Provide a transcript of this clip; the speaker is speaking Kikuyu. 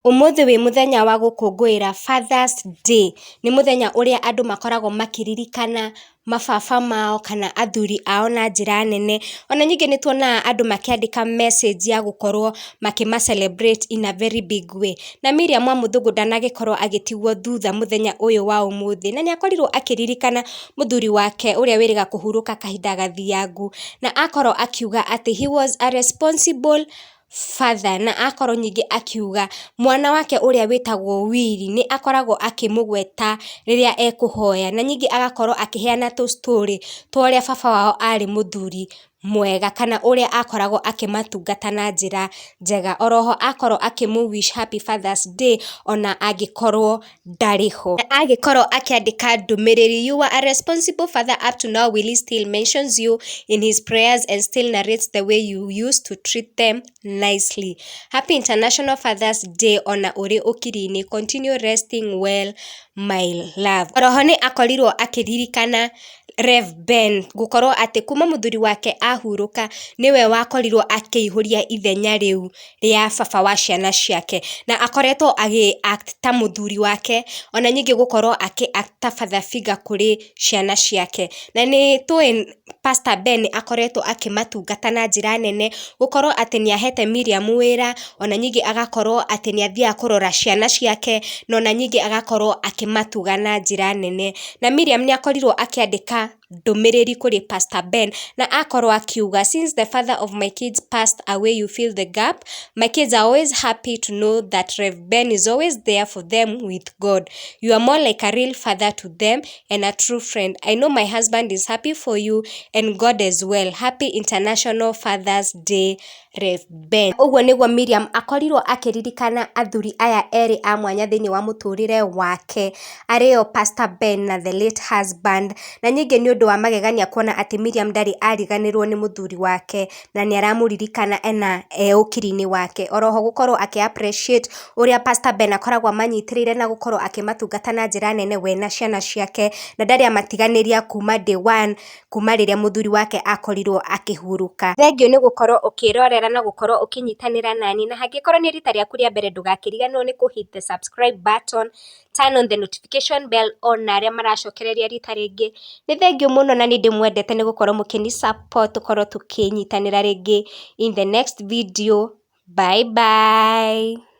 Ũmũthĩ wĩ mũthenya wa gũkũngũĩra Fathers Day, nĩ mũthenya ũrĩa andũ makoragwo makĩririkana mababa mao kana athuri ao na njĩra nene. Ona ningĩ nĩ tuonaga andũ makĩandĩka message ya gũkorwo makĩma celebrate in a very big way. Na Miriam wa Mũthũngũ ndanagĩkorwo agĩtigwo thutha mũthenya ũyũ wa ũmũthĩ, na nĩ akorirwo akĩririkana mũthuri wake ũrĩa wĩrĩga kũhurũka kahinda gathiangu, na akorwo akiuga atĩ he was a responsible father, na akorwo ningĩ akiuga mwana wake ũrĩa wĩtagwo Willy nĩ akoragwo akĩmũgweta rĩrĩa ekũhoya, na ningĩ agakorwo akĩheana tũ story twa ũrĩa baba wao arĩ mũthuri mwega, kana ũrĩa akoragwo akĩmatungata na njĩra njega. Oroho akorwo akĩmũ wish happy Fathers Day ona angĩkorwo ndarĩ ho. Na agĩkorwo akĩandĩka ndũmĩrĩri, "You were a responsible father. Up to now Willy still mentions you in his prayers and still narrates the way you used to treat them nicely. Happy International Fathers Day ona ũrĩ ũkiri-inĩ. Continue resting well, my love." Oroho nĩ akorirwo akĩririkana Rev Ben gũkorwo atĩ kuma mũthuri wake ahurũka, nĩwe wakorirwo akĩihũria ithenya rĩu rĩa baba wa ciana ciake, na akoretwo agĩ act ta mũthuri wake, ona ningĩ gũkorwo akĩ act ta father figure kũrĩ ciana ciake. Na nĩ tũĩ Pastor Ben akoretwo akĩmatungata na njĩra nene, gũkorwo atĩ nĩ ahete Miriam wĩra, ona ningĩ agakorwo atĩ nĩ athiaga kũrora ciana ciake, na ona ningĩ agakorwo akĩmatuga na njĩra nene. Na Miriam nĩ akorirwo akĩandĩka ndũmĩrĩri kũrĩ Pastor Ben na akorwo akiuga, "Since the father of my kids passed away, you fill the gap. My kids are always happy to know that Rev Ben is always there for them with God. You are more like a real father to them and a true friend. I know my husband is happy for you and God as well. Happy International Fathers Day, Rev Ben." Ũguo nĩguo Miriam akorirwo akĩririkana athuri aya erĩ a mwanya thĩinĩ wa mũtũrĩre wake, arĩo Pastor Ben na the late husband. Na ningĩ nĩ ũndũ wa magegania kuona atĩ Miriam ndarĩ ariganĩrwo nĩ mũthuri wake na nĩ aramũririkana ena e ũkiri-inĩ wake. Oroho gũkorwo akĩ appreciate ũrĩa Pastor Ben akoragwo amanyitĩrĩire na gũkorwo akĩmatungata na njĩra nene we na ciana ciake, na ndarĩ amatiganĩria kuma day one, kuma rĩrĩa mũthuri wake akorirwo akĩhurũka. Thengiũ nĩ gũkorwo ũkĩrorera na gũkorwo ũkĩnyitanĩra nani, na hangĩkorwo nĩ rita rĩaku rĩa mbere, ndũgakĩriganĩrwo nĩ kũ hit the subscribe button, turn on the notification bell, ona arĩa maracokereria rita rĩngĩ nĩ thengiũ mũno, na nĩ ndĩmwendete nĩ gũkorwo mũkĩni support. Tũkorwo tũkĩnyitanĩra rĩngĩ in the next video. Bye bye.